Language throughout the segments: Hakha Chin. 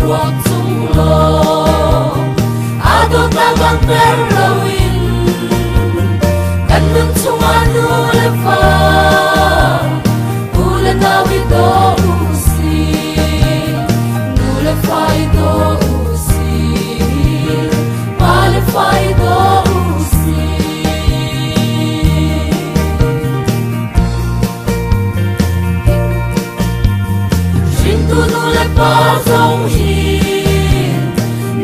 Ruak cung lawng aa dawtnak langhter loin kan nun chungah nu le fa, u le nau i daw u sih, nu le fa i daw u sih, pa le fa i daw u sih. Hringtu nu le pa zong hi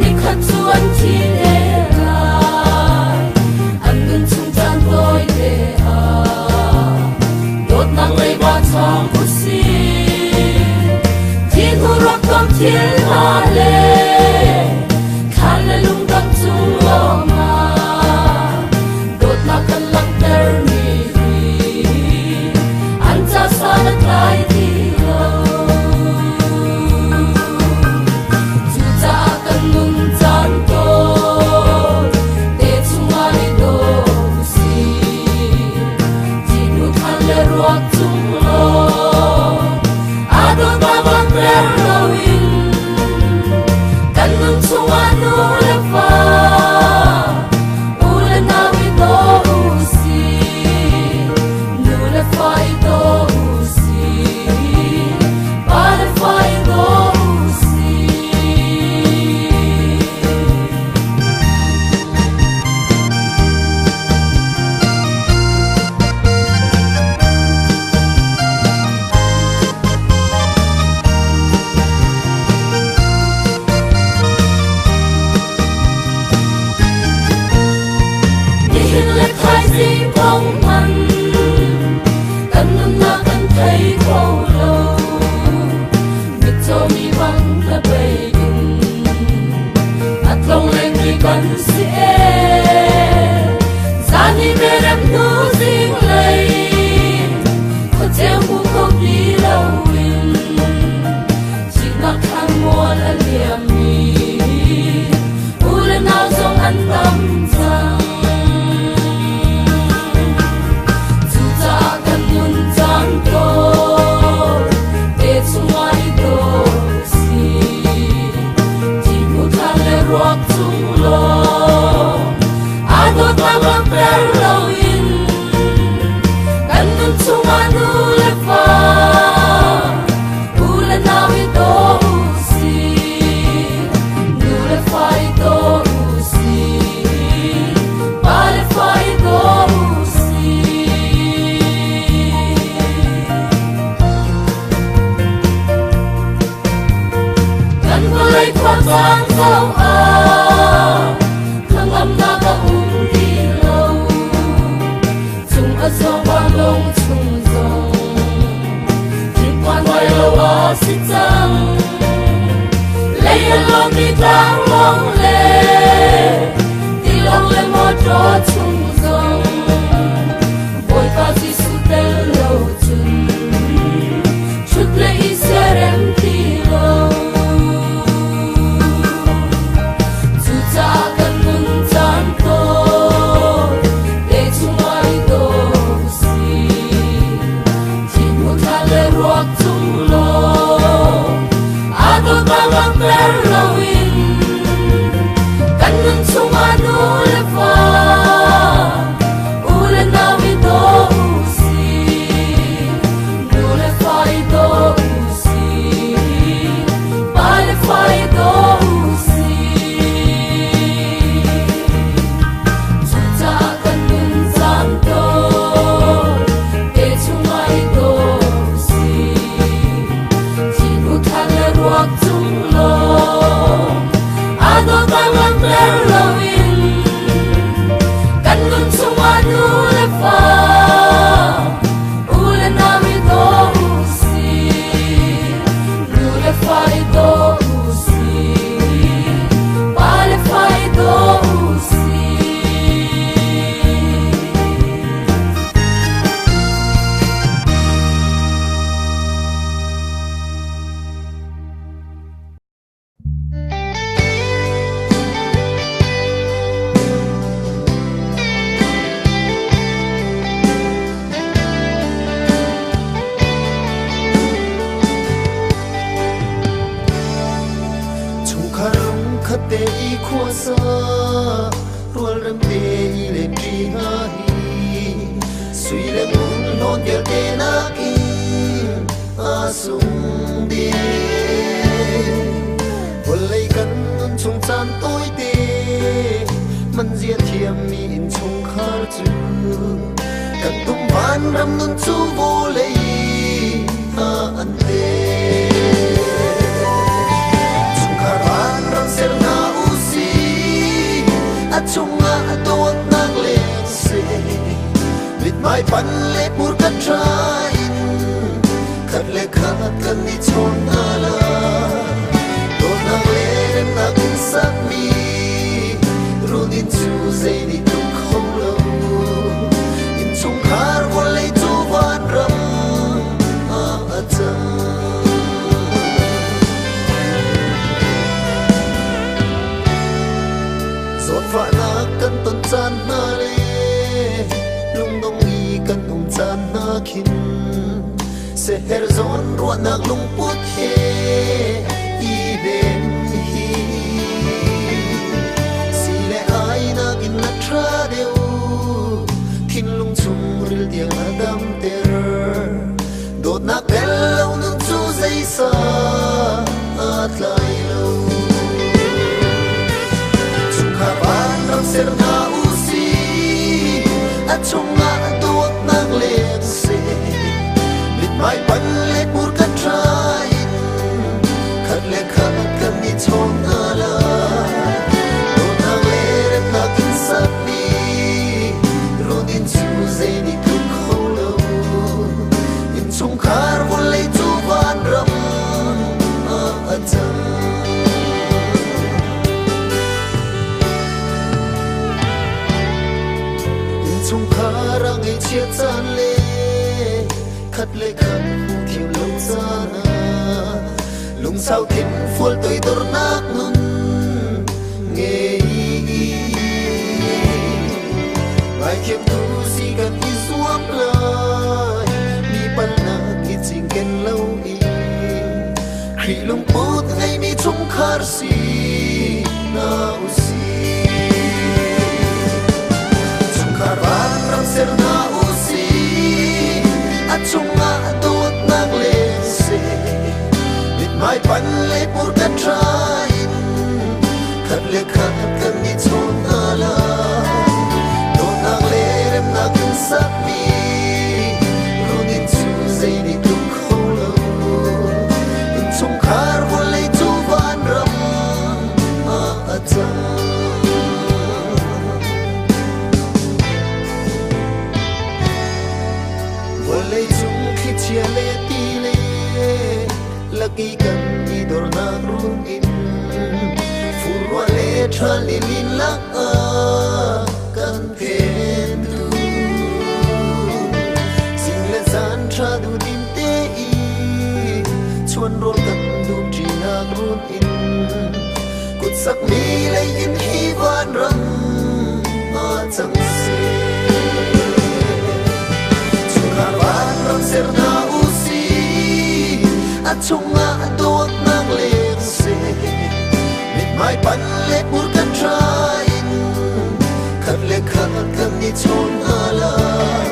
nikhat cu an thi te lai. An nun chung caan tawi te ah dawtnak leiba chang u sih. Thi hnu rak tom thil hna le thlan le lungdang cung lawngah dawtnak kan langhter mi hi an ca san a tlai ti lo. Cucaah kan nun caan tawn te chungah i daw u sih. Thihnu thlan le ruak cung lawng aa dawtnak langhter loin kan nun chungah nu le fa, u le nau i daw u sih, nu le fa i daw u sih, pa le fa i daw u sih. Nihin le thaizing kong hman kan nunnak kan thei kho lo. Mitcaw mi bang hnabei in a tlong lengmi kan si ee. Zan i merem hnu zinglei khuaceu hmu kho ti loin thihnak thlan mual a liammi u le nau zong an tam cang. Cucaah kan nun caan tawn te chungah i daw u sih. Thihnu thlan le ruak cung lawng aa dawtnak langhter loin kan nun chungah nu le fa, u le nau i daw u sih, nu le fa i daw u sih, pa le fa i daw u sih. Kan vawlei khua caan zoh ah hnangamnak a um ti lo. Cung a zawng vanlawng chung zong thingphan vai lo a si cang. Lei a lawmmi tlanglawng le tilawng le motor chung zong Bawipa Jesuh tel lo cun ṭhut le i siarem ti lo. Cucaah kan nun caan tawn te chungah i daw u sih. Thihnu thlan le ruak cung lawng aa dawtnak langhter loin kan nun chungah nu le fa, u le nau i daw u sih, nu le fa i daw u sih, pa le fa i daw u sih. Cucaah kan nun caan tawn te chungah i daw u sih. Thihnu thlan le ruak cung lawng aa dawtnak langhter loin kan nun chungah nu le fa, u le nau i daw u sih, nu le fa i daw u sih, pa le fa i daw u sih. Khat te i khuasa rualrem te i len ṭi hna hi sui le ngun hlawn vialte nakin a sung ding. Vawlei kan nun chung caan tawite man zia thiammi innchungkhar cu kan tum vanram nun cu vawlei ah an te. Chungkhar vanram ser hna u sih, a chungah dawtnak leng seh, mithmai pan le hmurka ṭha in khat le khat kan i chawn hna lai. Dawtnak le remnak in sakmi runinn cu zei nih tluk kho lo. Innchungkhar vawlei cu vanram ah a cang. Zawtfahnak kan ton caan hna le lungdong i kan um caan hna khin seher zawn ruahnak lungput he i hnem hi si le ai nakin na ṭha deuh, thinlung chungril tiang a damter. Dawtnak tel lo nun cu zeisa aa tlai lo. Chungkhar vanram ser hna u sih, a chungah dawtnak leng seh, mithmai pan le hmurka ṭha in khat le khat kan i chawn hna lai. Dawtnak le remnak in sakmi runinn cu zei nih tluk kho lo. Innchungkhar vawlei cu vanram ah a cang. Innchungkhar a ngaihchiat caan le khat le khat hmuh thiam lo caan ah lungsau thinfual toidornak nun ngei. Ngaithiamtu si kan i zuam lai, mi palhnak i cinken lo in Khrih lungput ngeimi chungkhar si hna u sih. Chungkhar vanram ser hna u sih, a chungah dawtnak leng seh, mithmai pan le hmurka ṭha in khat le khat kan i chawn hna lai. Dawtnak le remnak in sakmi runinn cu zei nih tluk kho lo. Innchungkhar vawlei cu vanram ah a cang. Vawlei cung thlichia le ti le laki kan i dornak run in furruah le ṭhal lilin lak ah kan phen tu zing le zan ṭha duhdim te i chuan rawl kan dum ṭinak run in kut sakmi lei in hi vanram ah cang seh. Chungkhar vanram ser hna u sih, a chungah dawtnak leng seh, mithmai pan le hmurka ṭha in khat le khat kan i chawn hna lai.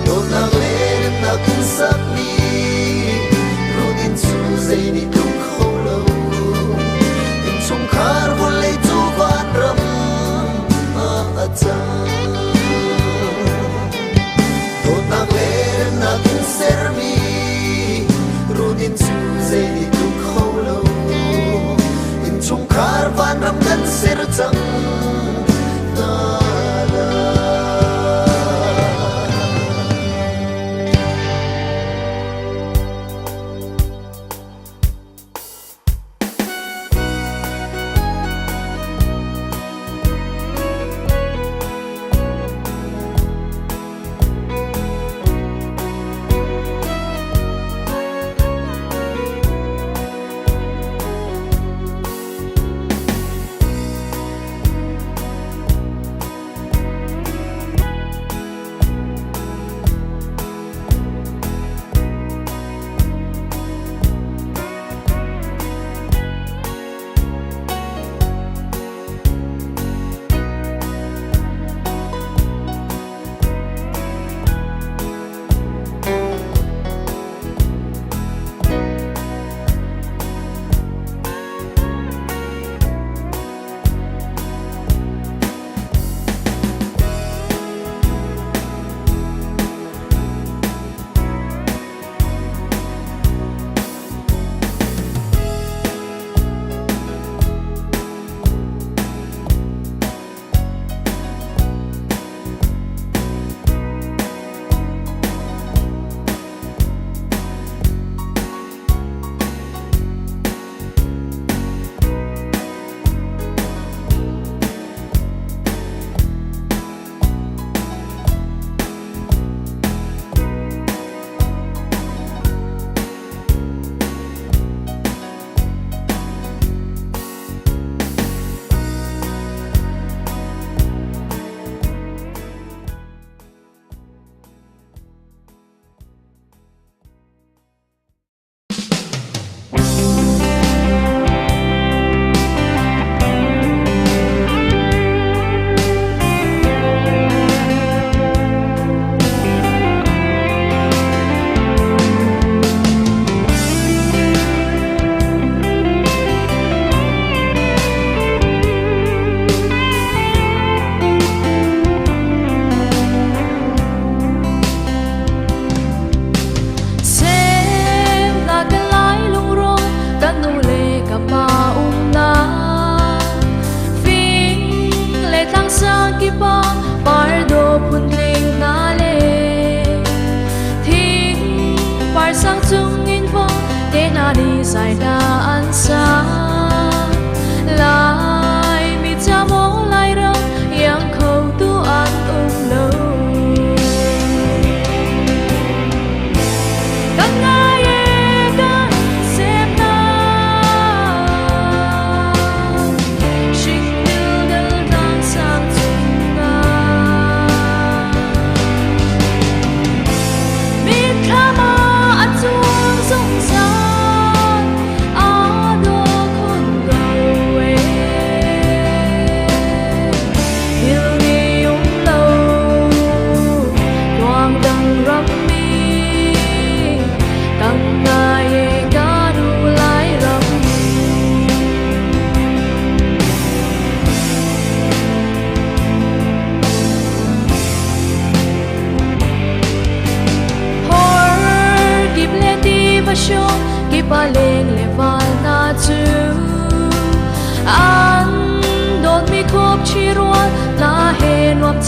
Dawtnak le remnak in sakmi runinn cu zei nih tluk kho lo. Innchungkhar vawlei cu vanram ah a cang. Dawtnak le remnak in sermi runinn cu zei nih tluk kho lo. Innchungkhar vanram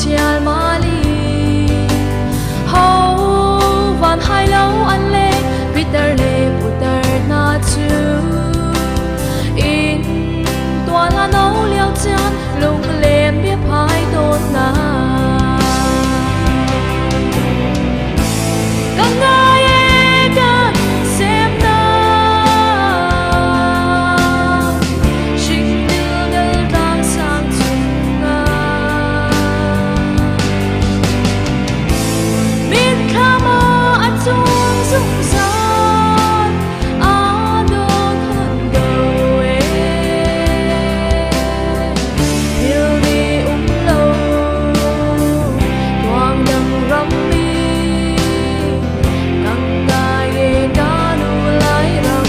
Chialmali Ho van hai lo an le Peter le putar hna cu in tuan a no lio caan lunglen biaphai tawn hna. Kan ngai e kan semnak hringdil tlang sang cungah mitthlam ah a cuang zungzal aa dawt hun ko e thilri um lo tuangdang rammi kang ngai e ka nu Lairam.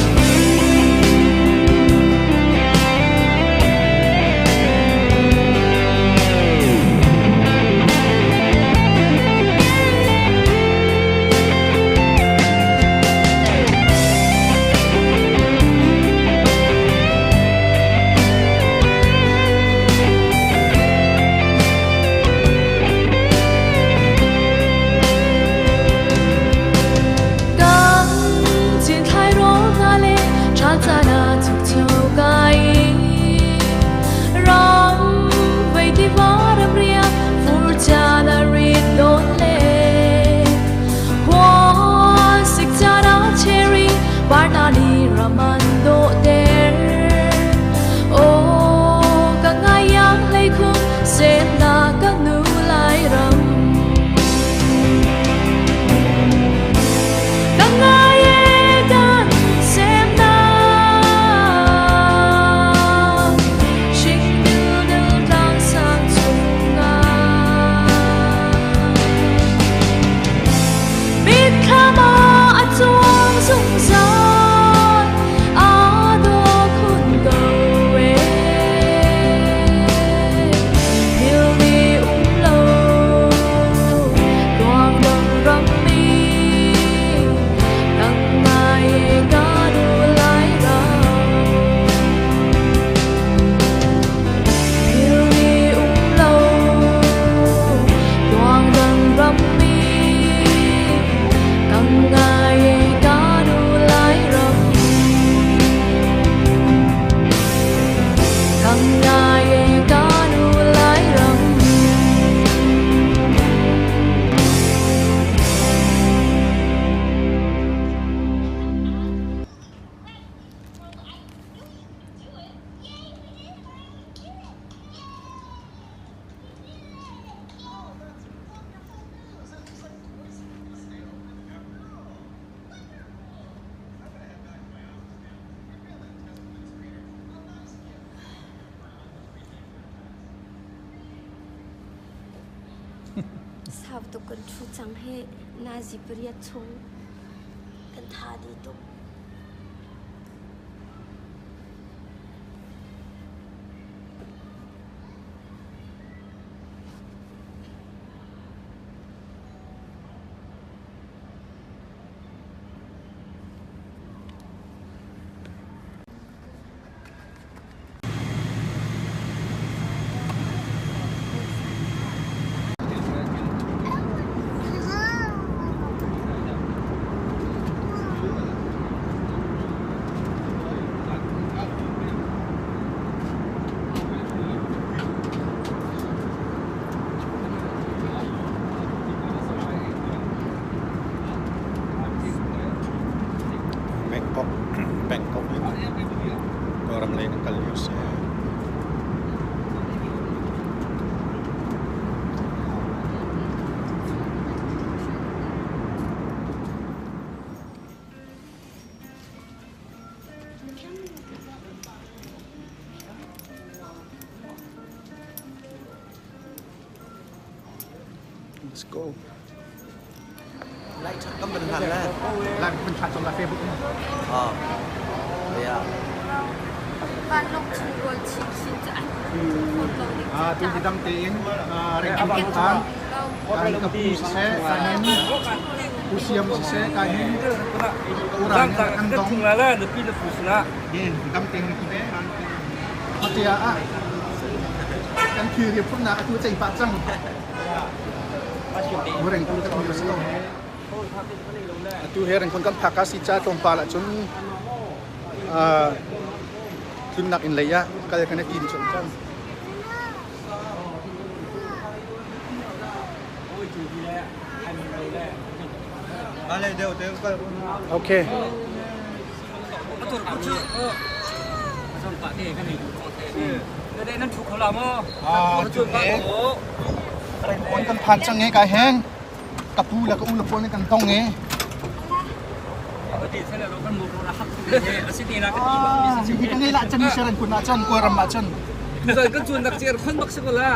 Kan cin thlai rawl hna le ṭha caan ah chukcho kai ram vei tiva ram riak fur caan a rit nawn le khua sik caan ah cherry par hna nih ram an dawhter. Aw ka ngai iang hlei khun semnak ka nu Lairam. Ka ngai e kan semnak hringdil tlang sang cungah mitthlam ah a cuang zungzal aa dawh khun ko e thilri um lo tuangdang rammi kang ngai e ka nu Lairam thilri um lo tuangdang rammi kang ngai e ka nu Lairam kang ngai e ka nu Lairam. Sau tuk kan ṭhu cang hi nazi pariat chung kan tha dih tuk. Bangkok Bangkok in Kawlram lei in a kal lio a si. Let's go. Lang mình thả trong là Facebook. Ờ. Yeah. Vanlawng chung rawl chinchin cu an phawt lo ding. Ah, tu dam tein ring than kan ka pu siseh ka hin pu siam siseh ka hin urang kan dong dam tein ku te atia ah. Kan thilri phurhnak atu cei pah cang. Rengkun kan um si lo. Atu he rengkun kan phak ka si ca tlawmpal ahcun tlunnak inn lei ah kal kan i tim chom cang. Okay. Rengkawn kan phan cang e kai hen. Ka pu le ka u le pawl nih kan tong e. Hi kan la chan sharan kun ah cun Kawlram ah cun. Kan cun nak cer khon bak si ko la.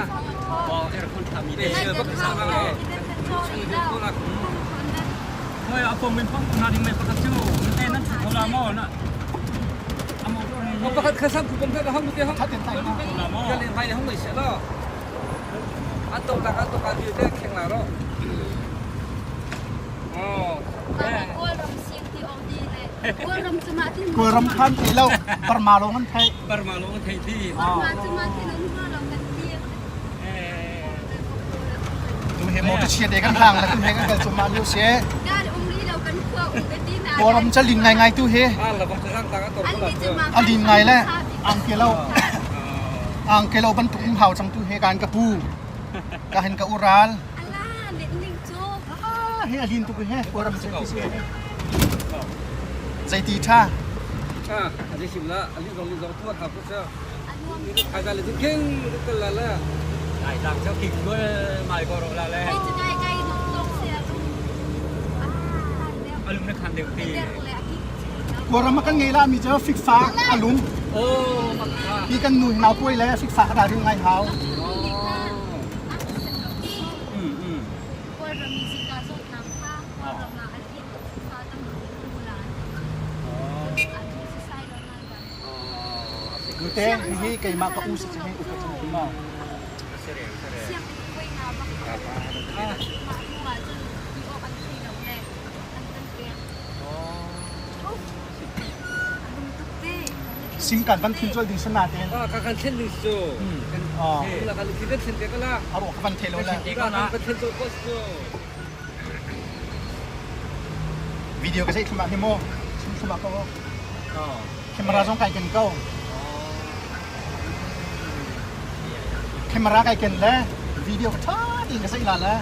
Pakhat kha sang kupam ka hong te hong ka len vai le hong mai se lo an to ka an to ka vi te kheng la ro Kawlram khan thei lo Burma lawng an thei Burma lawng an thei thi Tu he motor chia te kan hlang la tu he kan kal chuma lio se. Kawlram ca lin ngai ngai tu he. A lin ngai le ang ke lo ang ke lo bantuk um hau cang tu he kan ka pu ka hen ka ural. He a lin tuk he Kawlram ca ti si. Zeiti tha? Ah, a sim la, a li zong li zong tu ka pu cha. Ai da le king kal la la. Ai tang cho king ko mai ko ro la le. Alum na khan deuh ti. Kawlram ah kan ngei la mi cu fikfa alum. Oh, makha. Hi kan nu nau puai le fikfa ka dah ring ngai hau. Nute hihi keimah ka u si cang hi upa cang hi maw. Sim kan van thun chol ding sana ten. Ka kan thlen ding cu. La kan kan thlen te ka la. Aro ka van thelo la. Ka kan thlen chol ko cu. Video ka sei thuma hi mo. Sim thuma ko. Camera zong kai ken ko. Camera kai ken le video ka tha tin ka sei la le.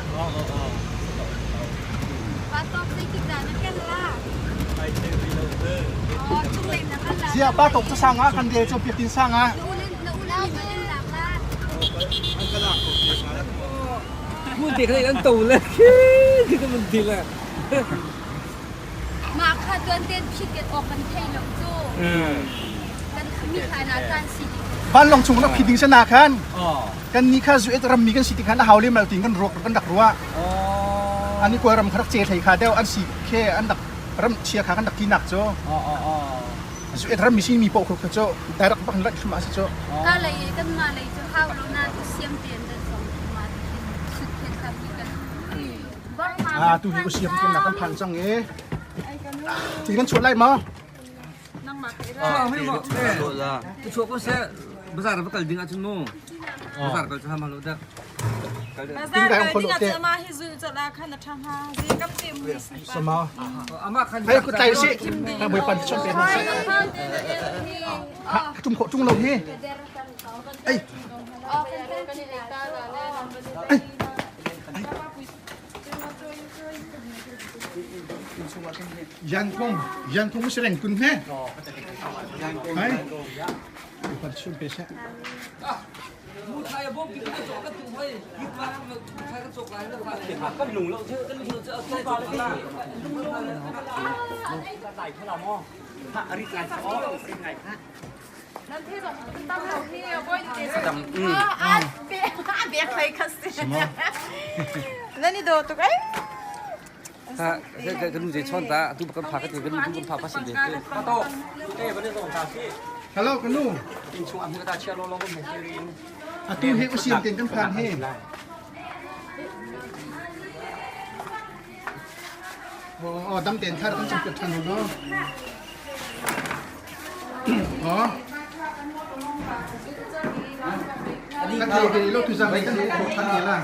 Zia pa tok chu sang ah kan rel chu piak tin sang ah. Mun te kha an to le khi khi ka mun ti le. Mah kha tuan ten phit ket awk kan thei lo cu. Kan mi kha na tan si Vanlawng chung rak phit ding sana khan. Kan ni kha zu et ram mi kan si ti khan a hau lem lo tin kan ruak kan rak ruah. Ani kawl ram kha rak che thlei kha deuh an si khe an rak ram chia kha kan rak ti nak cu. Zu et ram mi si mi po kho cu direct bak rat thum a si cu. Ka lei kan ma lei cu hau lo na tu siam ten den song ma sut khen kha mi kan. Ah tu hi usiam kin na kan phan cang e. Ti kan chuah lai ma? Ah, hei mo. Tu chuak ko se bazar va kal ding ahcun mu. Bazar kal cu hama lo dak. Tin kai ong kholo te. Sama. Ama khan Ai ku tai si. Ta boi pan chon te na si. Ha tung kho tung lo hi. Ai. Ai. Yan kong, yan kong si reng kun he. Ai. Pan chon pe se. Nan i dawh tuk ai. Ka nu zei chon ta tu kan pha ka ti ka nu tu kan pha pa sin de. To. Eh ban zong ta si. Hello ka nu. In chung am ka ta chia lo lo ko me rin. Atu he usiam ten kan phan he. Oh, dam ten thar kan chim than no. Oh. thei ve lo tu zang kan khawh than te la.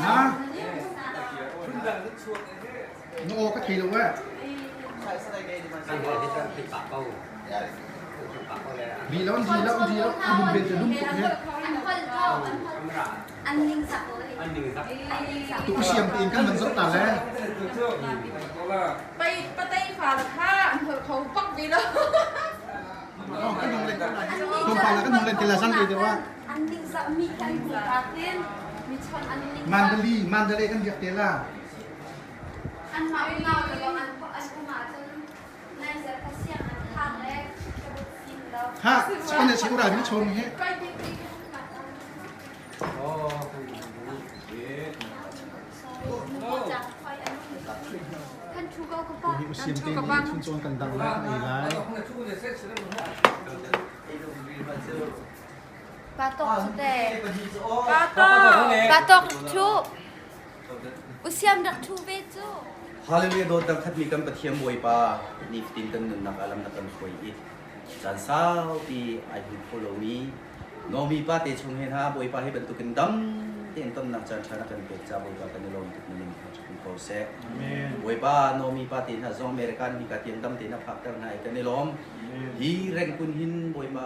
Ha? Na aw ka thei lo eh. Ri lo ri lo ri lo lum bel te lum tuk he. Tu siam tein kan man zot ta le. Pai patei fa la kha an hol kho pak ve lo. Kan hong len tlawmpal kan hong len te la zan le deuh ah. An ning za mi kan hmu ka ten mi chon an ning Mandali Mandalay kan biak te la. Anmah unau le bang an an um ahcun nai zer kha siang an khang le ka but fim lo. Ha, kan si ura mi chon he. Kan thu ko ka pa. Hi usiam te ni chun chon kan dang lai kan ei lai. Pa tok cu te. Pa tok thu. Usiam rak ṭhu ve cu. Hallelujah dawt dang khatmi kan Pathian Bawipa nifatin kan nunnak ah lam na kan hruai i caan saupi ai hmu kho lomi Nomi pa te chung he hna Bawipa hi bantukin dam tein tonnak caan ṭha na kan pek ca Bawipa kan i lawm tuk na min thangṭhat ko seh. Bawipa Nomi pa te hna zong American hi ka tiang dam tein a phakter hna i kan i lawm. Hi rengkun hin Bawipa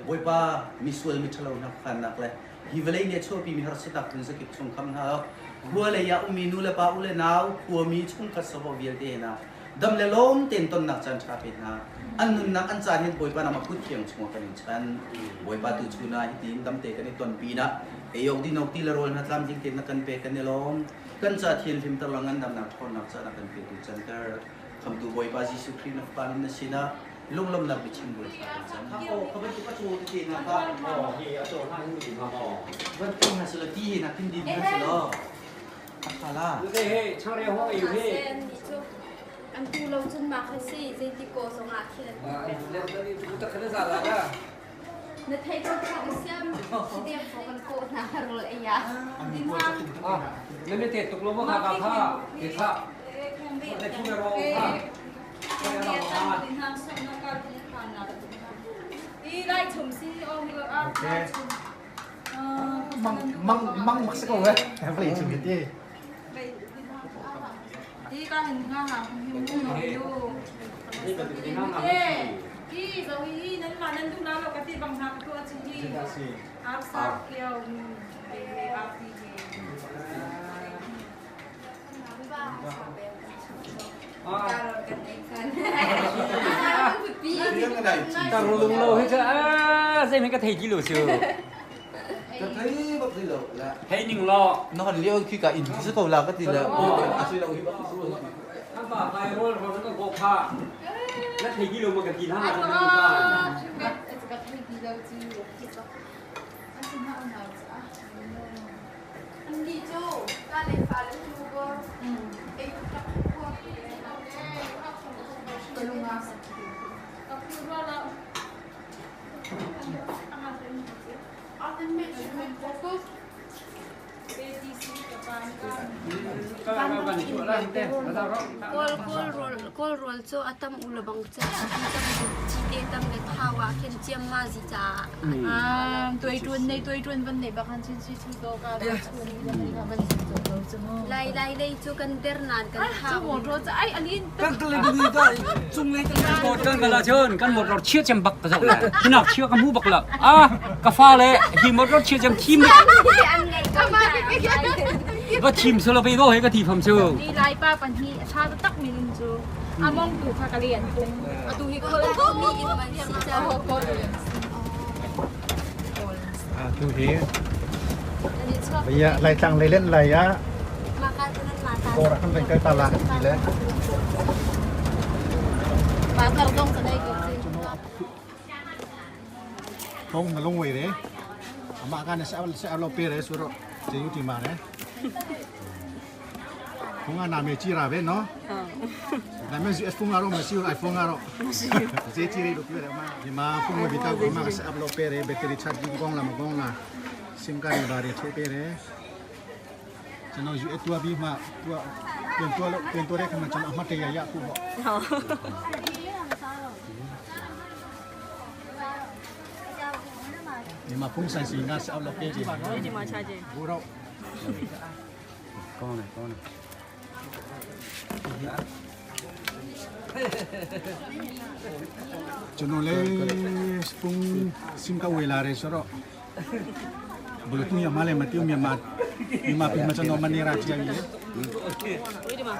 Bawipa misual miṭhalo hna khannak le Hi vawlei nih a chuahpimi harsatnak phunzakip chung kham hna awk, khua lei ah ummi nu le pa u le nau, khuami chungkhat sawhawh vialte hna dam le lawm tein tonnak caan ṭha pe hna. An nunnak an caan hin Bawipa nangmah kut thiang chungah kan in chan. Bawipa tu chun ah hitin damte kan i ton pinah ei awk din awk ti le rawl hna tlamtling tein na kan pek kan i lawm. Kan ca thianhlim tarlang ngandamnak ṭhawnnak caan a kan petu canter. Khamtu Bawipa Jesuh Khrih na Fapa min na sinah lunglawmhnak biachim buai thla kan cam. Oh, ka bantuk a caw tete hna kha. Oh, hi a caw hna hin hna maw? Van ti hna selaw ti hi na kin din hna selaw. A tha la. Te he changre ho ei he. An tu lo cun ma kha si zeiti ko zong ah khin an tu ta khana za la la. Na thei ko kha siam si fo kan ko hna rol ei ya. Na me te tuk lo mo kha ka kha. Te tha. Te thu me ro kha. Mang mang mang mak si ko eh. Vlei chung hi ti. Lung lo hi cu zei hmanh ka thei ti lo cu. Ka thei bak ti lo. Thei ning law. Na kan lio khi ka in si ko la ka ti le. A si lo hi bak su. Kan pa kai rol rol kan ko kha. Na thei ti lo ma ka ti na na na pa. Ka thei ti lo cu. Annih cu ka le fale hnu bor ei tak khua Kawl rawl cu a tam u lebang cu cite tam le thau ah khin ciam ma zi caah. Tuai ṭuan nei tuai ṭuan van nei bak han chin si chu to ka van chu ni van ka van chu to to chu mu. Lai lai lei cu kan der nan kan thau. Chu mo ro ai alin. Kan kale ni ka cung lei kan mo kan kala chun kan motor chia chem bak ka zau la. Hinak chia ka mu bak la. Ah ka fa le hi motor chia chem thim. Va thim solo pe do he ka thi pham chu. Ni lai pa pan hi a tha tak min chu. Among tu kha ka lian pung. Atu hi ko mi in man si cha ho ko. Tu hi Baya lai tlang lei len lai ah dawr ah kan van kal ta la kan ti le. Thong na lung wei re. Ama kan sa sa lo pe re su ro che yu ti ma re. Thong na me chi ra ve no. Namen US phone aro ma si iPhone aro. Je chi re rupi re ma. Ma phone ma bita ko ma ka se upload pe re battery charging gong la ma gong la. SIM card ba re the pe re. ကျွန်တော် US တွားပြီးမှသူကပြန်တွားလို့ပြန်တွားတဲ့ခါမှာကျွန်တော်အမှတ်တရရဖို့ပေါ့ ဟုတ် ဒီမှာဖုန်းဆိုင်စီငါဆက်အောက်လောက်ပေးကြည့် ဒီမှာချခြင်း ဘူတော့ ကောင်းတယ်ကောင်းတယ် ကျွန်တော်လည်းဖုန်းစင်ကဝေလာရဲဆိုတော့ဘယ်လိုတူရမလဲမတူမြန်မာမြန်မာပြည်မှာကျွန်တော်မနေရကြည့်ရလေ ကိုဒီမှာ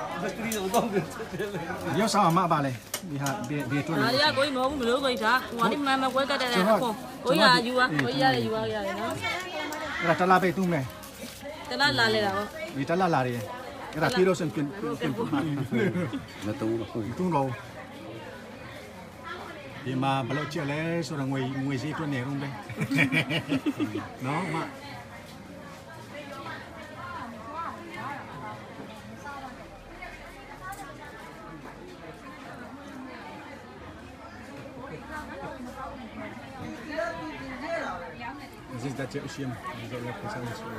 ရောက်ဆောင်မှာပါလေဒီဟာဘေးတွက် ဒါ လေ ရကိုကြီးမဟုတ်ဘူးမလို့ကိုကြီးဒါဟိုကမမကွဲကတ်တဲ့အခုကိုကြီးကယူอ่ะကိုကြီးရတယ်ယူอ่ะရတယ်နော် အဲ့ဒါတလားပဲတူးမယ် တလားလာလဲတာပေါ့ ဒီတလားလာရဲအဲ့ဒါပြေလို့စင်ပြင်ပြင်မှာ မတုံးတော့ တူးတော့ဒီမှာဘလို့ချက်လဲဆိုတော့ငွေငွေစီးတွက်နေရုံပဲနော်မဇစ်ဒတ်ချေအရှင်ဒီလိုလောက်ဆက်နေဆို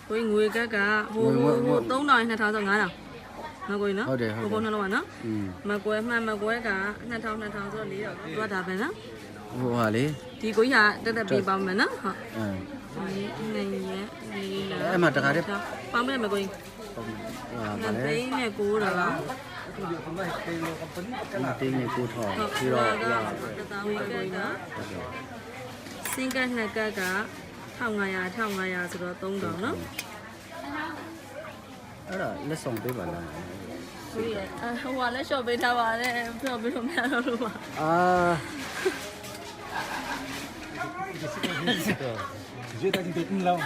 ကိုကြီးငွေကက်ကဟိုဟိုဟို3000 2000ဆို9000နော်ကိုကြီးနော်ဟိုဘုံနှလုံးကနော် อืม မကွဲမှန်မကွဲက2000 2000ဆို4000တော့ဒါပဲနော် ဟိုဟာလေ ဒီကိုကြီးကတက်တက်ပြီးပေါင်းမယ်နော်ဟုတ် အင်း ဒီနေရလေးလား အဲ့မှာတခါတည်း ပေါင်းမယ်မကိုကြီး ဟိုဟာဗာ နှစ် လဲ သိန်းနဲ့9တော့ တင်းနေကိုထော်ပြီးတော့ဟိုဟာ တသောင်းပဲကိုကြီးနော်စင်ကတ်နှစ်ကတ်က1500 1500ဆိုတော့3000နော် အဲ့ဒါလက်ဆောင်ပေးပါလား ကိုကြီးအဟိုကလည်းလျှော့ပေးထားပါတယ်လျှော့ပေးလို့မရတော့လို့ပါ အာ ဇေတာတင်တဲ့လောက်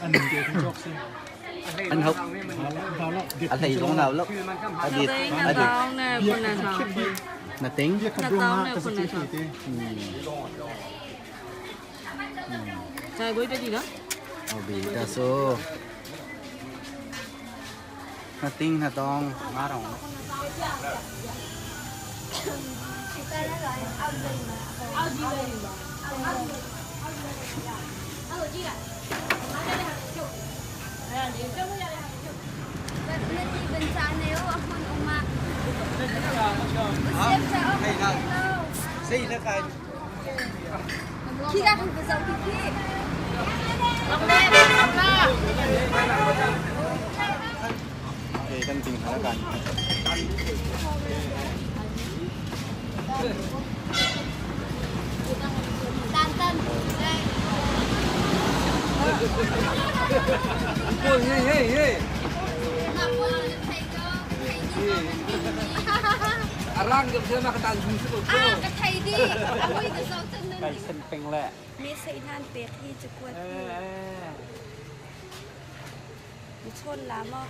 အန်ဒီကိုကြောက်စင် အန်ဟုတ် ဘာလို့ အသိလုံးတော့လို့အဒီ သိန်း အဒီ 2000နဲ့9000 နသိန်း ပြခဒုံမှာတစတိဖြစ်တယ် ဒါကိုကြီးတက်ကြည့်နော် ဟုတ်ပြီဒါဆိုနသိန်း2000 5000 စိတ်လက်ကိုင် ขี้ได้คือสองพี่ โอเคกันจริงแล้วกัน ตันตันได้ ဟေးဟေးဟေး มาพูดไทยก็ไทยดีก็มันดี အရန်ကပြမကတန်ဂျူစကို อ่ะก็ไทยดีเอาไว้จะสองจนนึง ไก่เส้นเป็งแหละ มีใส่ทานเป็ดที่จะกวดชนลามอ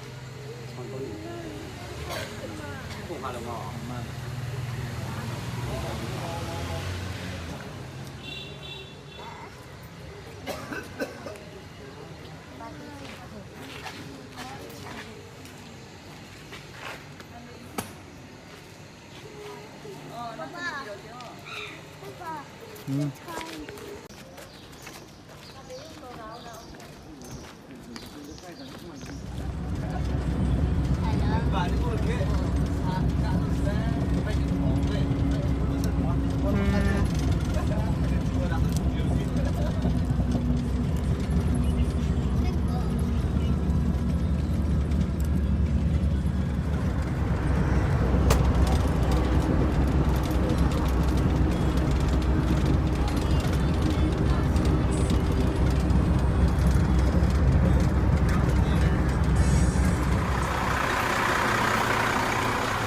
ကိုဟာလုံးမော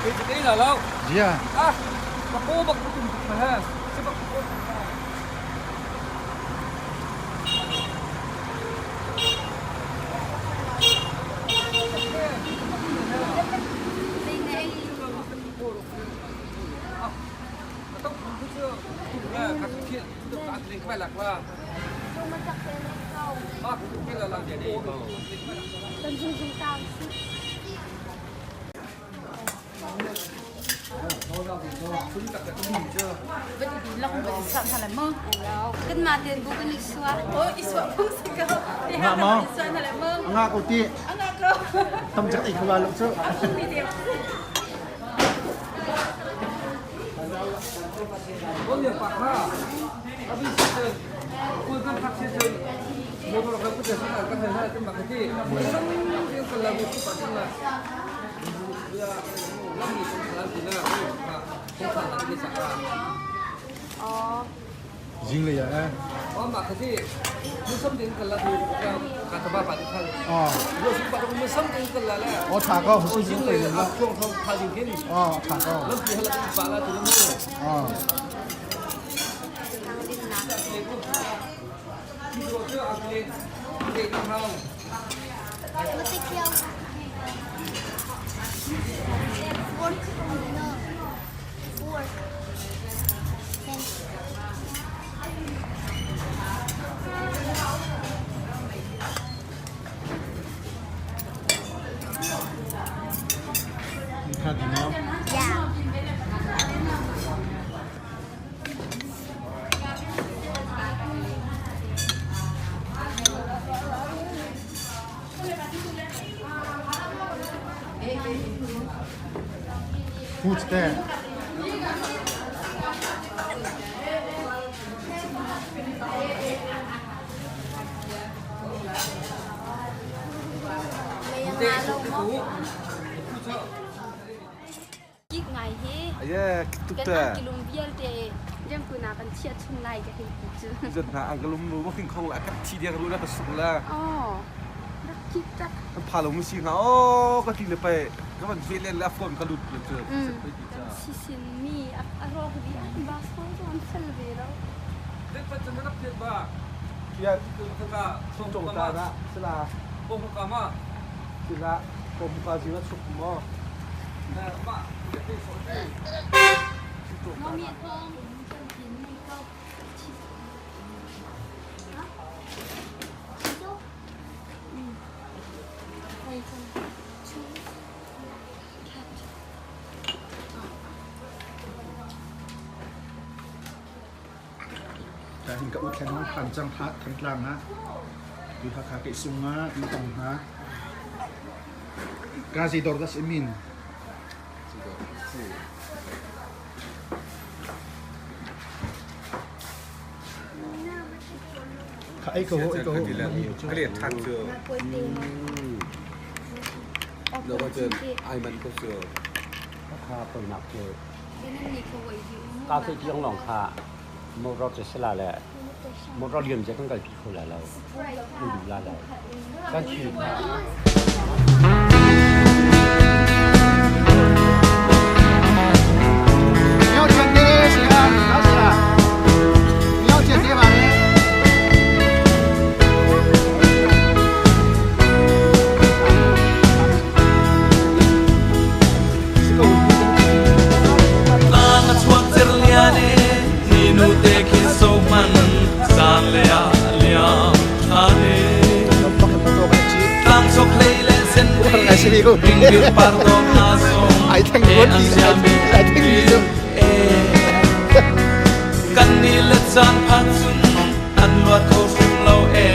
ဒီတိလာလောက် ဂျီယာ အာမကိုဘကူတူဖဟစပကိုတော့ဘူးချေတူလာကဖြစ်တူကလင်ခွဲလာကွာအာကူလာလာတဲ့ ตันซุงซุงตาม Kan mah ten bu kan i suah. Oh, i suah phung si ko. Nga maw? Nga ko ti. Tam cak ei khula lo cu. Zinglei ah eh. Oh, tha ko. Oh, tha ko. Oh. Tha di maw? Who's there? Kik ngai hi. Aye, tuk Kan te. angkilum vialte riangkun ah kan chiah chung lai ka hei ti cu. Zat hna angkalum lu ma king khong la ka thi dia lu la ka sung la. Oh, rak kik tak. Kan pha lo mu si nga oh ka ti le pe ka van ve len la phone ka lut le chu. Kan sisin mi a rawk di an ba so an fel ve lo. Ya chong ta na sila. Sila kom ka ji na chuk mo. No mi thong kan tin mi ko. Ta hin ka ut thlen hong phan cang ha Thantlang ha. Tu Hakha ke sung ha tu tong ha. Ka si dor das imin. Kha ai ko ai ko. Ka le than chu. Lo ko chen ai man ko chu. Kha poi nak cu ka thei tiang lawng kha motor cu si la le motor liam je kan kalpi kho lai lo an duh la lo kan thil kha. Tlang a chuak cerlian i ni nute khin so man zan le ah liam than e. Tlang chok hlei le sen ri ringbir par dawm hna zong e an siami e. Kan ni le caan phan cun an luat kho hrim lo e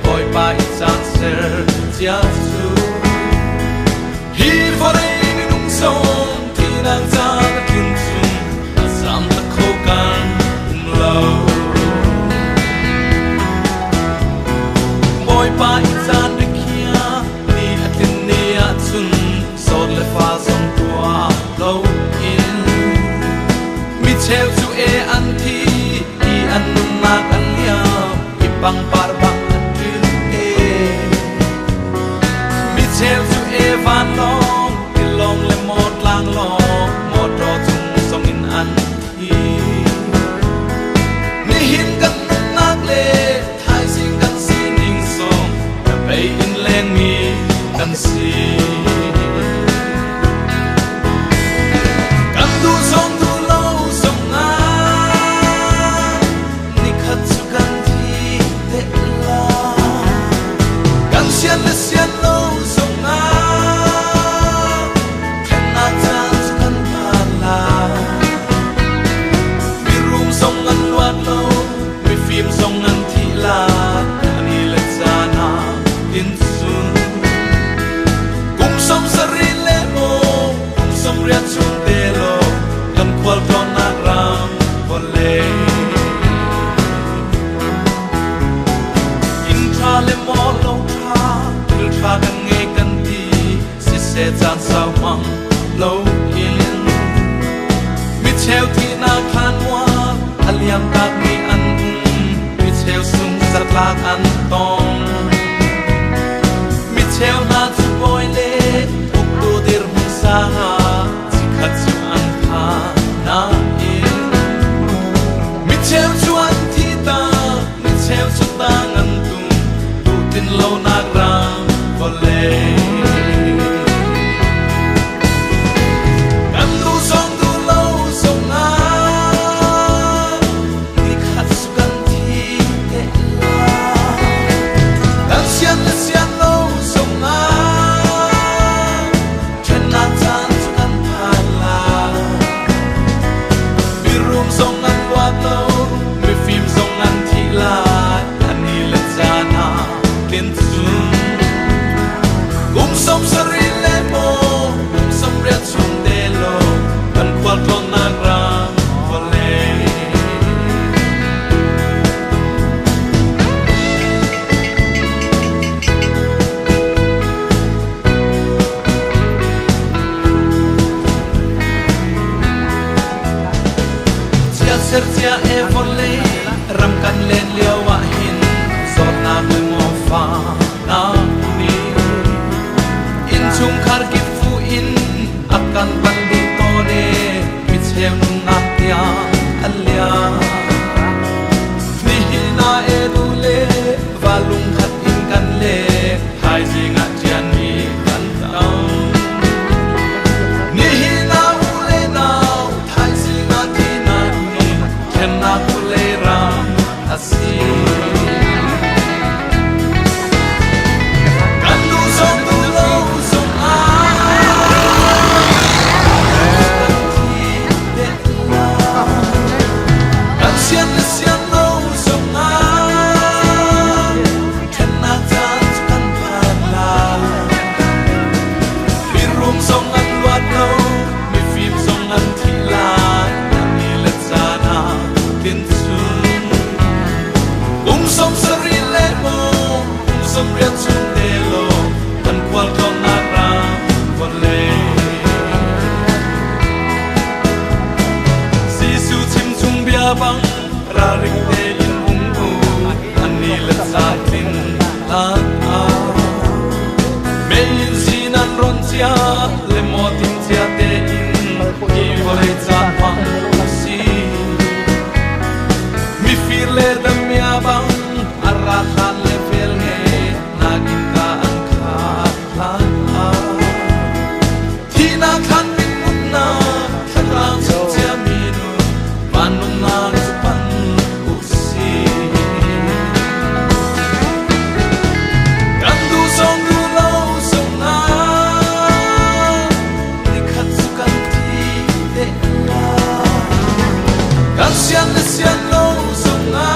Bawipa i caan ser cia cu. Hi vawlei minung sawm thinak caan a tlin cun a zam tak kho kan um lo. Bawipa i caan rikhiah ni a tlin ni ahcun zawt le fa zong tuah loin mi cheu cu e an thi i an nunnak an liam i pangpar bang an ṭil e. Mi cheu cu e vanlawng tilawng le maw tlanglawng mawṭaw cung zongin an thi. Nihin kan nunnak le thaizing kan sining zong ka bei in lengmi kan si. Kan duh zong duh lo zongah nikhat cu kan thi te tlak an tong. Micheu hna cu bawi le uktu dirhmun sang ah chikkhat cu an phan nain micheu cu an thi tak, micheu cu tang an tum, duhtlin lonak ram vawlei. Kan duh zong duh lo zong ah nikhat cu kan thi te lai. Kan sian le sian lo zong ah ṭhennak caan cu kan phan lai. Mirum zong an luat lo, mifim zong an thi lai, an ni le caan ah tlin cun. Kum 70 le maw, kum 80 chung te law, kan khualtlawnnak ram vawlei. Chiatser cia e vawlei ram kan len lio ah hin zawtnak le maw fa na nih innchungkhar kip fu in a kan panh dih tawn e micheu nunnak tiang an liam. Nihin ah e du le va lungkhat in kan le thaizing ah ṭianmi kan tam. Nihin ah u le nau thaizing ah thinak nih ṭhennak u le ram a si. Kan duh zong duh lo zong ah kan thi te lai. Kan sian le sian lo zong ah ṭhennak caan cu kan phan lai. Mirum zong an luat lo, mifim zong an thi lai. An ni le caan ah tin cun. Kum 70 le maw, kum 80 chung te law, kan khualtlawnnak ram vawlei. Jesuh chimchung bia bang ralring tein um u, an ni le caan tlin hlan ah. Meiinn sin an ron cia le maw ting cia tein hi vawlei caan hmang u si. Mifir le damiah bang a rat hlan le fel nge nakin ka an khat hlan ah. Thihnak thlan mit uknak thlatlang chung ciami nun van nunnak cu pan u si. Kan duh zong duh lo zong ah nikhat cu kan thi te lai. Kan sian le sian lo zong ah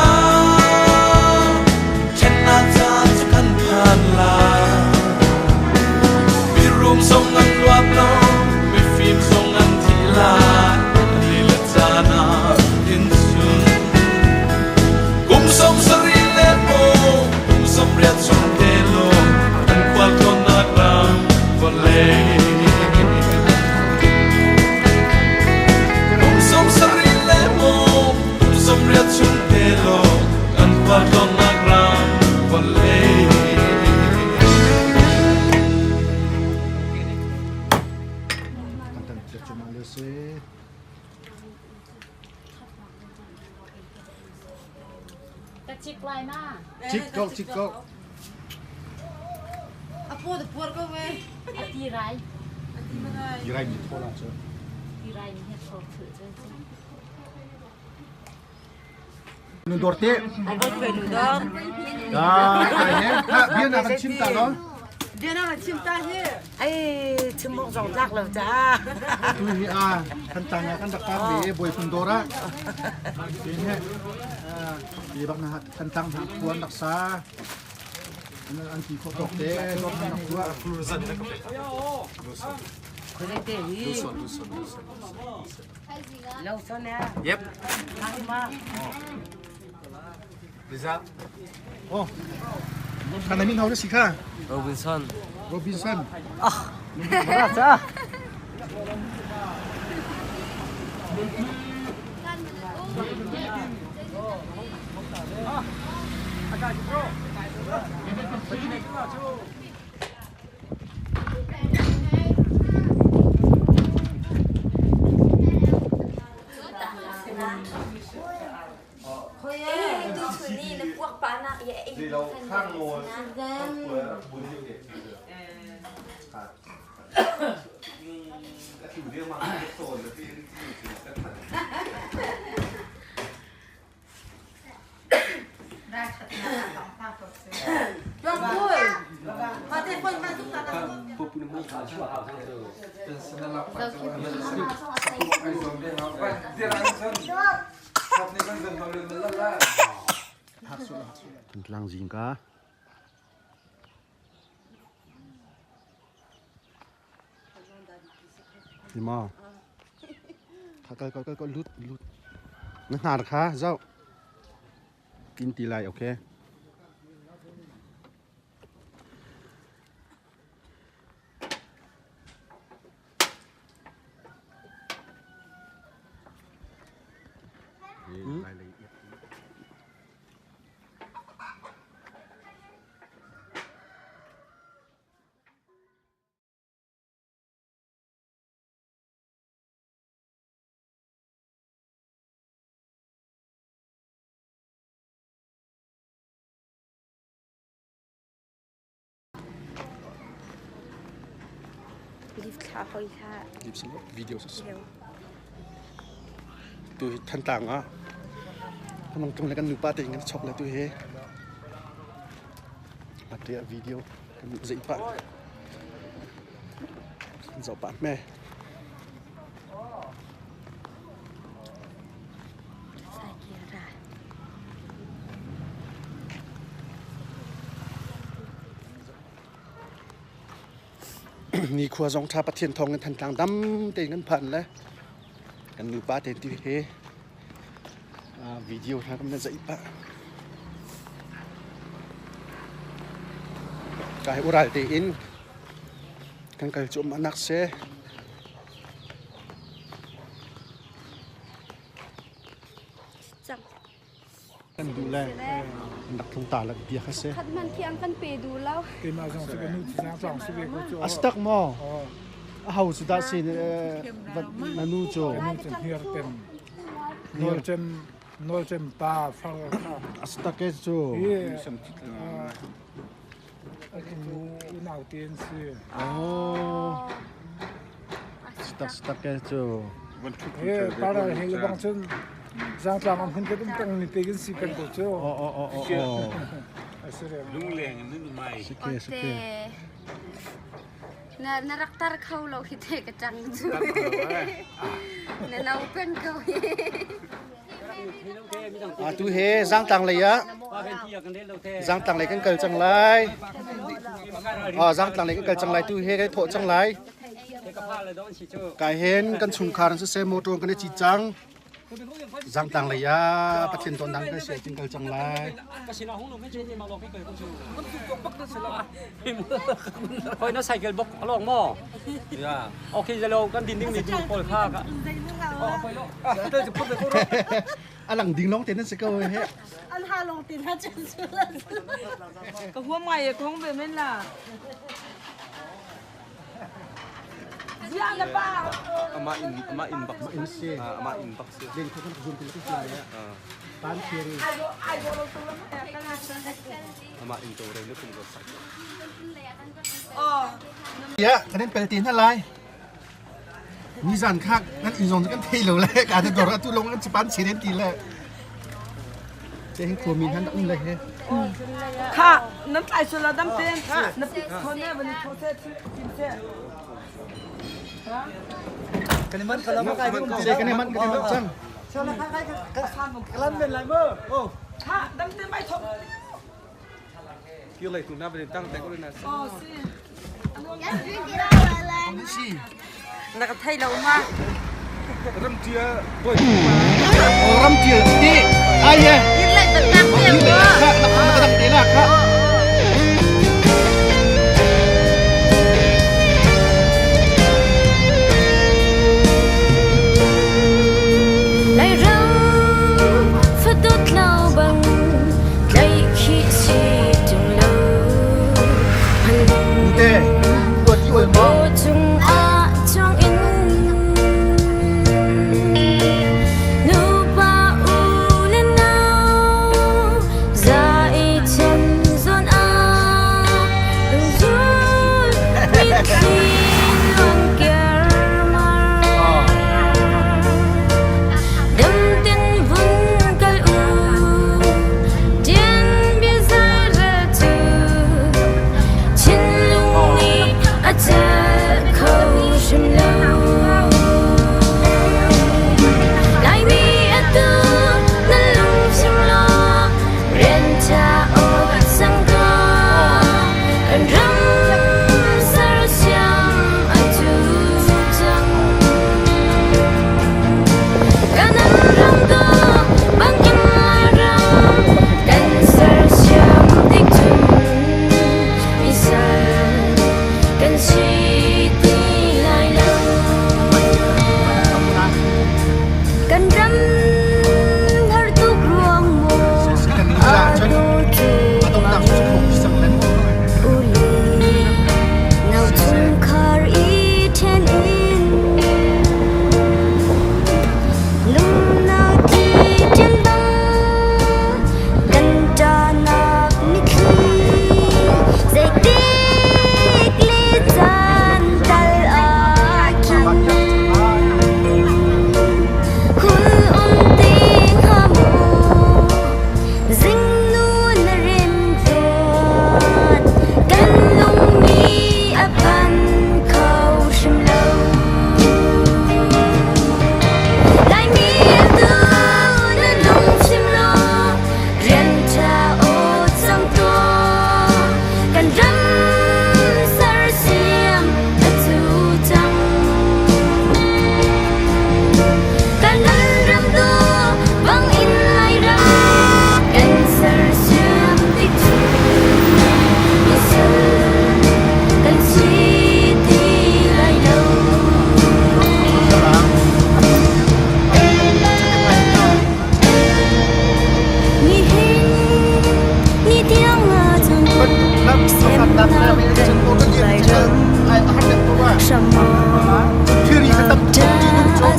ṭhennak caan cu kan phan lai. Mirum zong an luat lo, mifim zong an thi lai. Ni le caan ah tin cun. Kum 70 le maw, kum 80 chung te law, kan khualtlawnnak ram vawlei. Kum 70 le maw, kum 80 chung te law, kan khualtlawnnak ram vawlei. Ka cik lai ma? Cik ko, cik ko. A pu da puar ko ve. A ti rai. Ti rai mi thaw la cu. Ti rai mi he thaw thul cu. Nu dor te. Nu dor. Da, he. Ha, bia na kan chim ta lo. Bia na kan chim ta hi. Ai, chim mok zong tlak lo cha. Tu hi a kan tang kan rak ta ve boi phun dor a. Ti he. Ti bak na kan tang ha khuan rak sa. An ti kho tok te dor han rak tua. Yep. Lisa. Oh. Kan min hau si kha. Robinson. Robinson. Ah. Ra cha. Thantlang zingka. Ima. Kal kal kal kal lut lut. Na hnar kha zau. Kin ti lai okay. Video tu hi Thantlang ah kan tung le kan nupa te kan chok le tu hi ate video kan zeih pah zoh pah me. Nikhua zong ṭha Pathian thawng in Thantlang dam tein kan phan le kan nupa tein ti he video hna kan zeih pah. Ka hi ural tein kan kal cuahmah nak si. Kan duh le rak tlung ta la bia kha si. Khat man thiang kan pe duh lo. Keimah zong si ka nu zang zong si ve ko cu. A stak maw? A ho cu dah si na nu cu? Nu cu hniar tem. Nawl cem nawl cem pa far kha. A stak e cu. Nu unau te an si. Oh. Stak stak e cu. He para he le bang cun zangtlang am hun kan um tang ni te kan si kan ko cu. Oh oh oh oh oh. Lungleng in nu mai. Sike sike. Na na rak tar kho lo hi te ka tang cu. Na no pen ko hi. Atu he Zangtlang lei ah Zangtlang lei kan kal cang lai. Zangtlang lei kan kal cang lai. Tu he kan thawh cang lai. Kai hen kan chungkhar an siseh motor kan i cit cang. Zangtlang lei ah Pathian ton dang kan si cing kal cang lai. Hoi na cycle bok along mo. Ya. Okay zalo kan din ding ni du pawl kha ka. A lang ding long te nan si ko he. An ha long tin ha chen su la. Ka huam ngai e kong ve men la. Zia na pa. Ama in ama in bak in si. Ama in bak si. Den ko kan zoom tin ko si le. Tan theory. Ama in to re ne kum ko sak. Ya, kan in pel tin na lai. Nizan kha nan inn zong cu kan thei lo le ka te dor atu long an chipan chiren ti le te hin khuami han um le he. Kha nan tlai sula dam ten na pit khon ne ban tho se tin se. Kan man kalam kai se kan man kan man chang. Kalam men lai mo. Oh. Kha dam te mai thok. Kio lai tu na ba tang te ko na. Oh si. Si. Na ka thei lo ma. Ram tia boy. Ram tia ti. Ai ye. Yin lai tak tak te mo. Kha na ka tak te la kha. Lai ram fadut lau bang tlai khi Semnak kan Lairam Thiri kha tam tuk ṭih nung cu.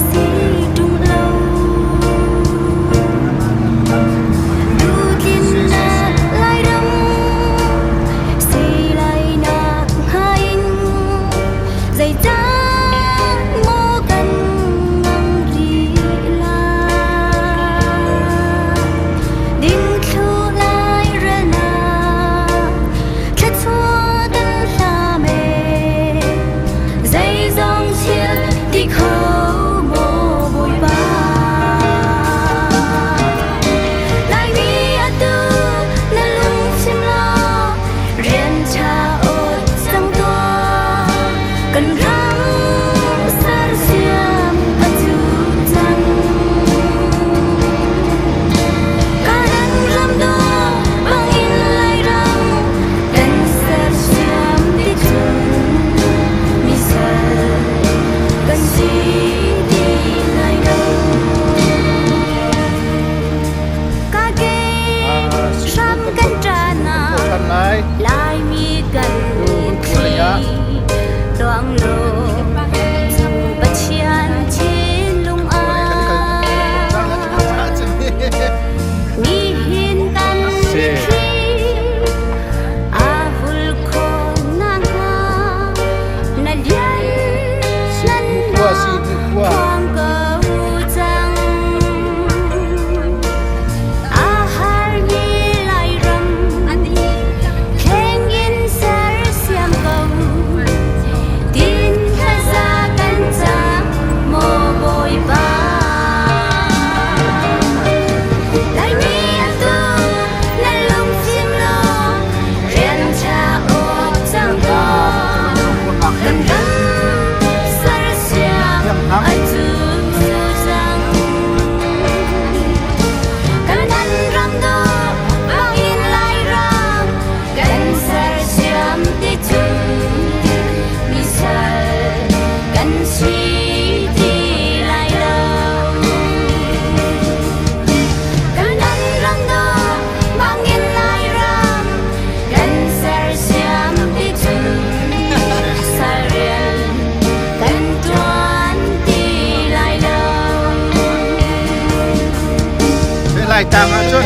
Laitlang ahcun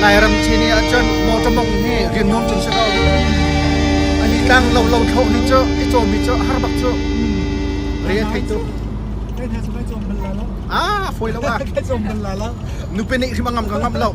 Lairam chin i ahcun motor mong hi rian nuam cun si ko. Ani tlang lo lo thlo hi cu i cawmi cu har bak cu. Re a thei tuk. Ah, fawi lo ah. Nupi nih hrim a ngam ka ngam lo.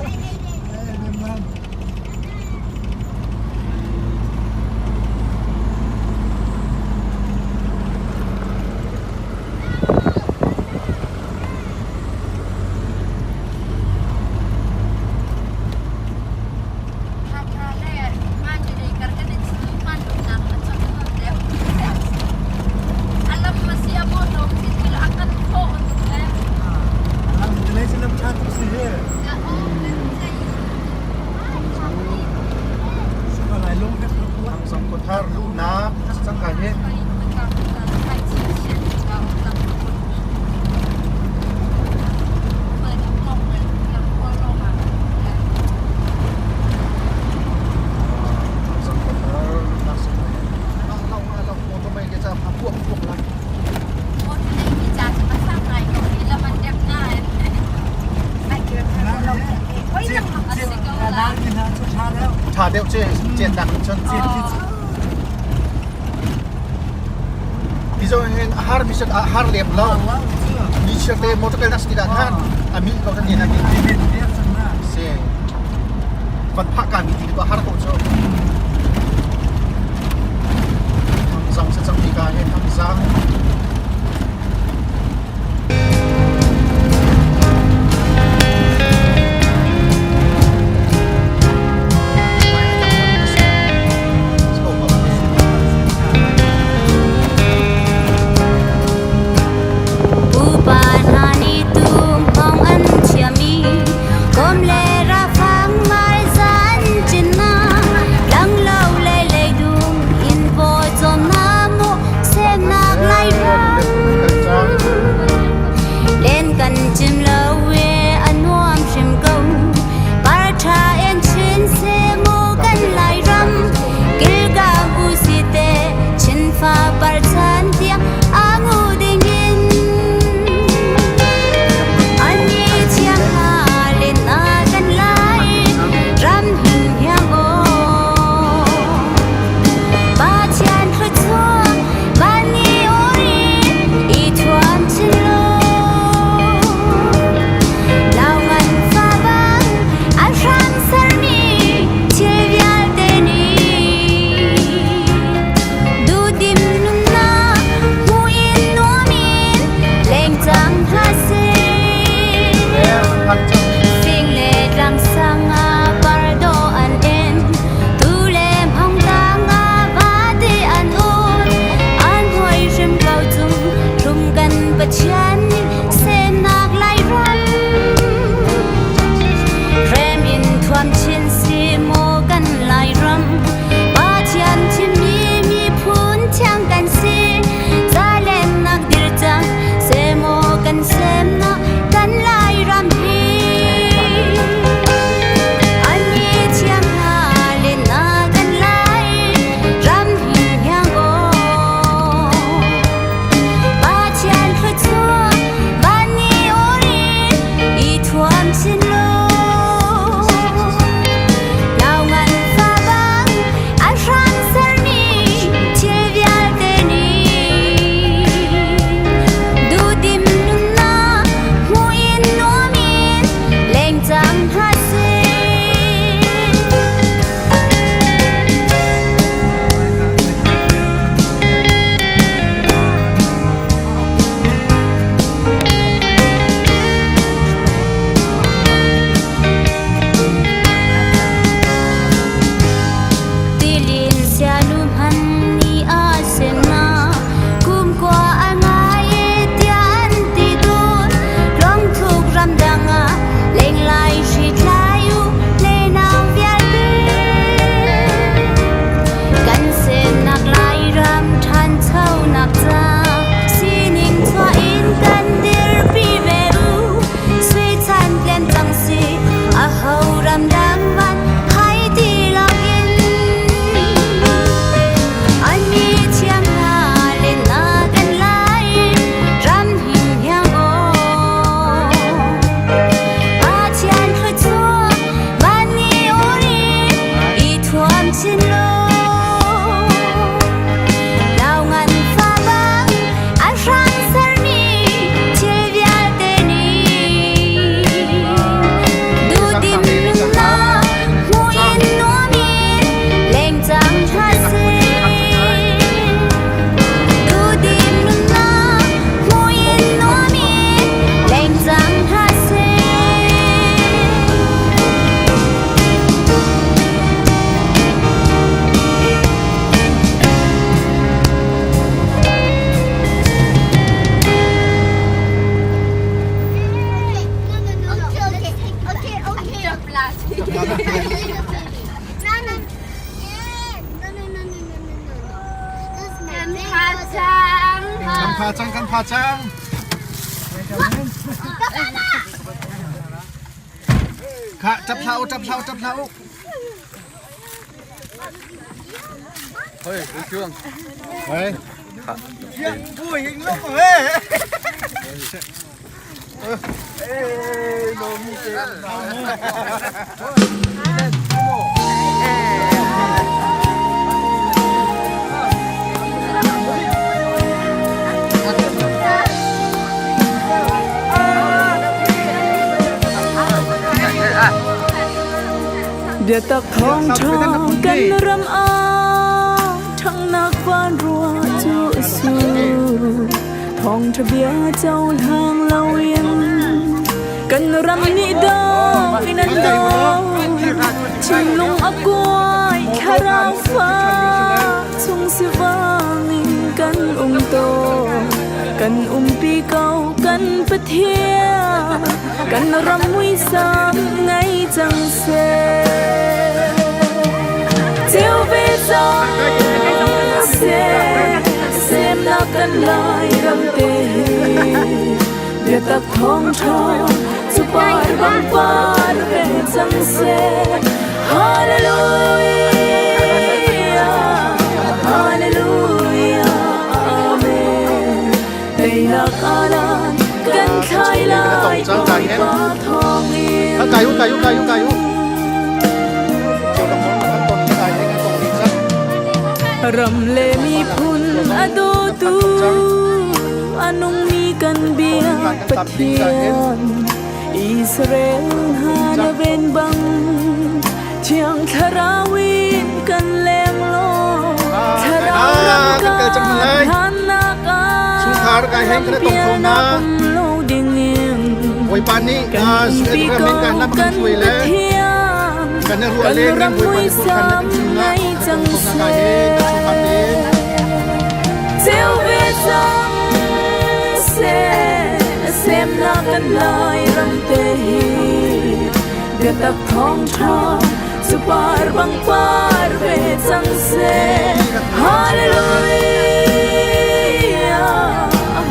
Thar luhnak cang ka hi. Tha deuh che chen nak cun Mizo hin har mi har lem lo mi chiar te motor nak sti da khan ami ko kan ni na se van phak ka mi ti ko har ko chu zang sa chang ti ka he thang zang. Pupa hna nih tuu hngawng an chiahmi. Kan pha cang. Kan pha cang, kan pha cang. Kha, tap hlah u, tap hlah u, tap hlah u. Hoi, Thương. Hoi. Vui hình lúc rồi. Ê, đồ mi Biatak thawngṭha kan ram ah ṭhanghnak vanrua cu a sur. Thawngṭha bia cohlang loin kan ram nih dawh in an daw. Thinlung a kuai thlarau fa chung sivang in kan um tawn. Kan umpi ko kan Pathian, kan ram muisam ngei cang seh. Ceu ve cang seh, semnak kan Lairam te hi. Biatak thawngṭha cu par bang par ve cang seh. Hallelujah, Hallelujah, Amen. Teinak alan kan thlai lai Bawipa thawngin. Kai u, kai u, kai u, kai u. Ram le miphun a dawtu a nungmi kan biak Pathian Israel hna na ven bang Thiang Thlarau in kan leng law Thlarau ram kan hlannak ah lampialnak um lo dingin Bawipa nih kan Suet umpi ram ko in kan lam kan kan hruai le Pathian kan ruah kan leng in ram Bawipa nih khuakhan muisam na kan chungah ngei cang kan ka he kan chungkhar seh. tein Ceu ve cang seh, semnak kan Lairam te hi biatak thawngṭha cu par bang par ve cang seh. Hallelujah,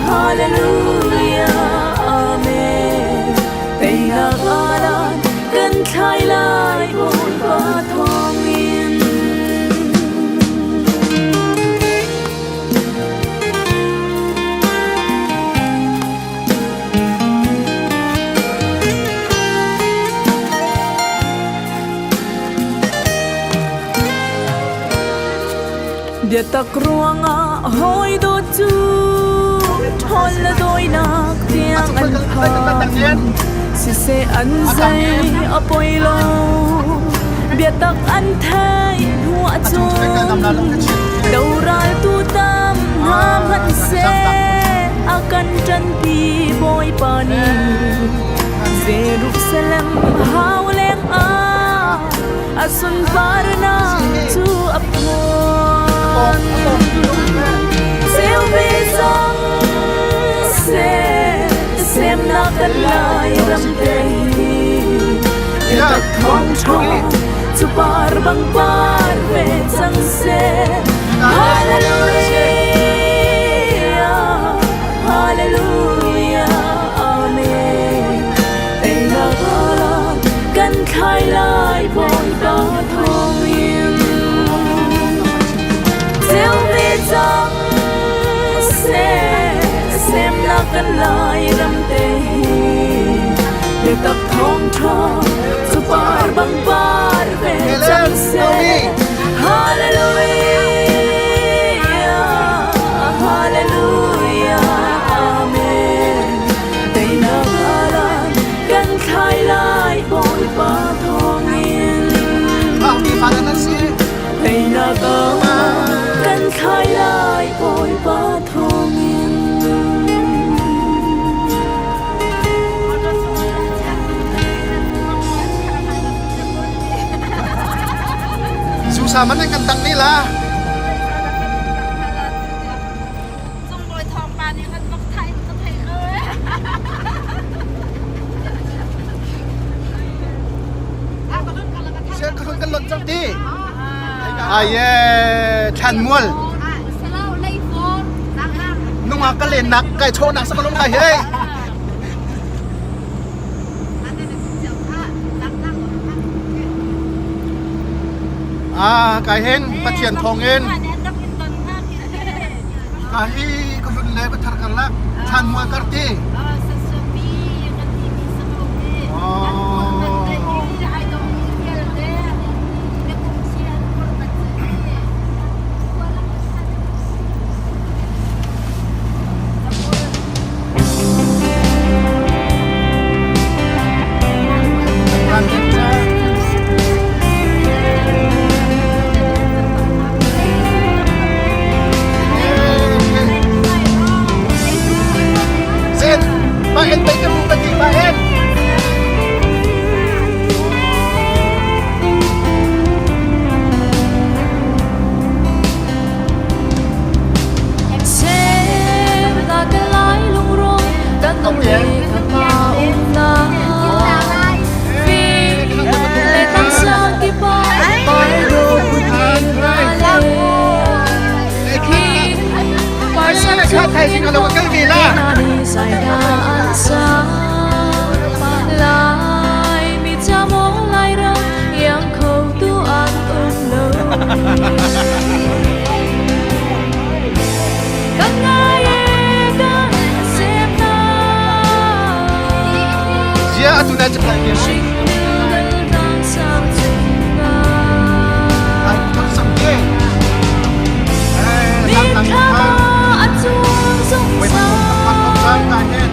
Hallelujah, Amen. Teinak alan kan thlai lai Bawipa thawngin. Biatak ruangah hawi dawt cu ṭhawl le dawinak tiang an phan. Siseh an zei a poi lo, biatak an theih hnu ahcun doral tu tam hna hmanhseh a kan ṭanpi Bawipa nih. Jerusalem hau lengah a sunparnak cu a phuan. Ceu ve cang seh, semnak kan Lairam te hi. Biatak thawngṭha cu par bang par ve cang seh. Hallelujah, Hallelujah, Amen. Teinak alan kan thlai lai Bawipa thawngin. Ceu ve cang seh, semnak kan Lairam te hi. Biatak thawngṭha cu par bang par ve cang seh. Hallelujah, Hallelujah, Amen. Teinak alan kan thlai lai Bawipa thawngin. Teinak alan kan thlai lai Bawipa thawngin. Susah man kan tang ni la. Sunglawi thawngpa nih kan bak thai ka thei ko eh. Kan kan lot cang ti. Aye, thlan mual. Nungak ka len nak kai chawh nak sakalong kai hei. Ah, kai hen Pathian thawng in. Ka hi ka vun le ka thar karlak thlan mual kar ti. Sen, ba en bai ka bu ti ba en. Sem na ka lai lungro kan dong le ka pa um na fi le tang sang ki pa par ro put in na le khi par sang chu in ko na ni sai na an sa lai mi cha mo lai ram yang kho tu an um lo. Kan ngai e kan sem na. Zia atu na chapal ke. Ai thak sam ke. Eh, tang tang tang. Wait, thak thak thak hen.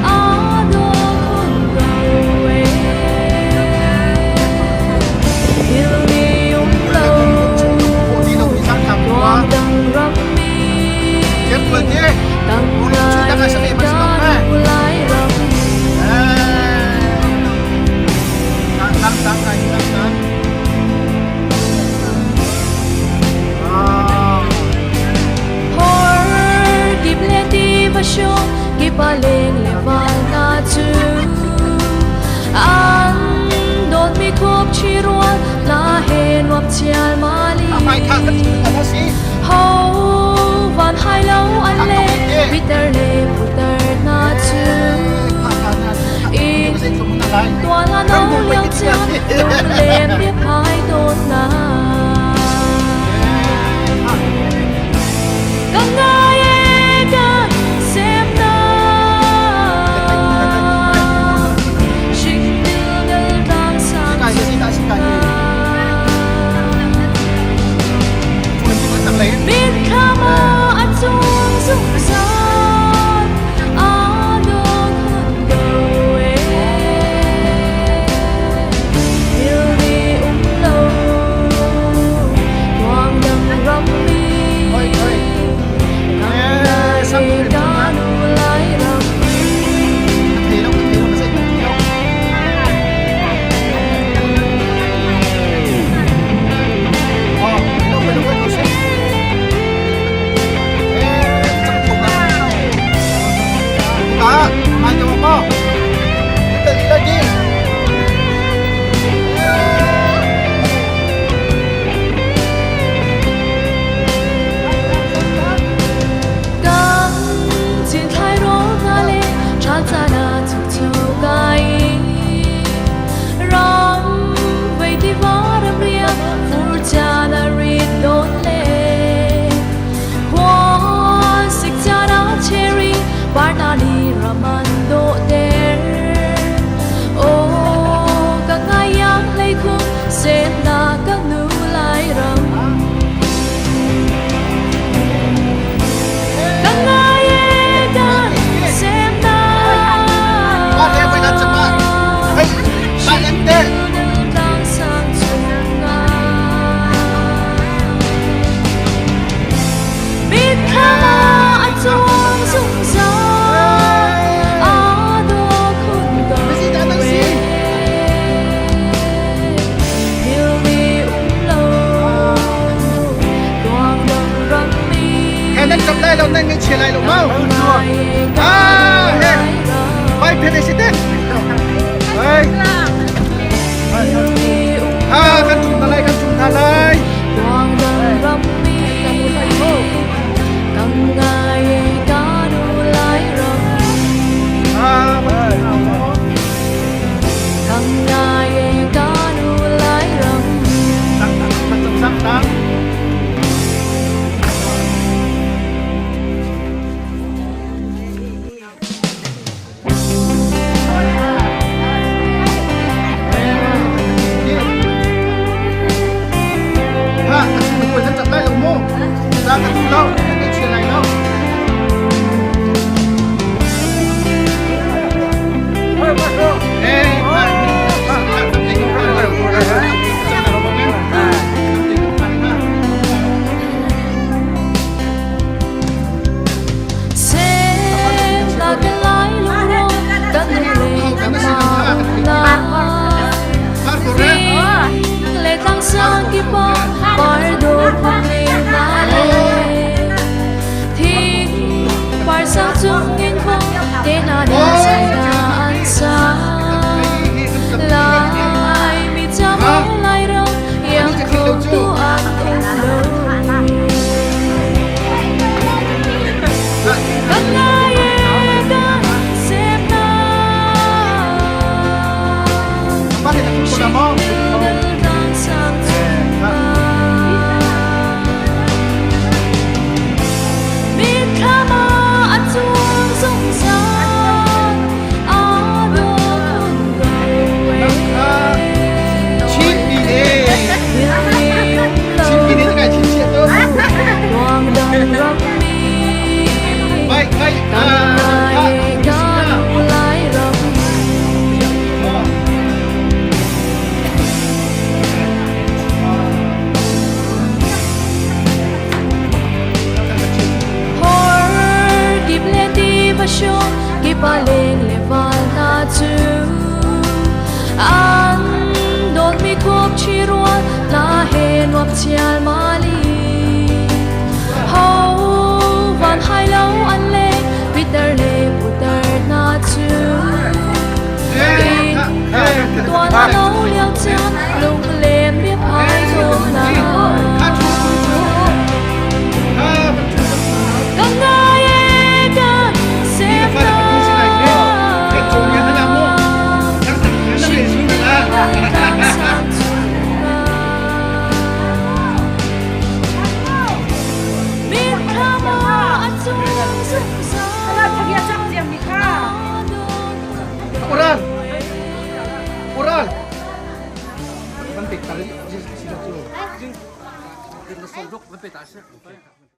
Chialmali Ho van hai lo an le Peter le Putar hna cu Tuan lo lio caan lunglen biaphai ko hna. Kan ngai e kan sem na. Oral. Oral. Kan pek ta le si la cu.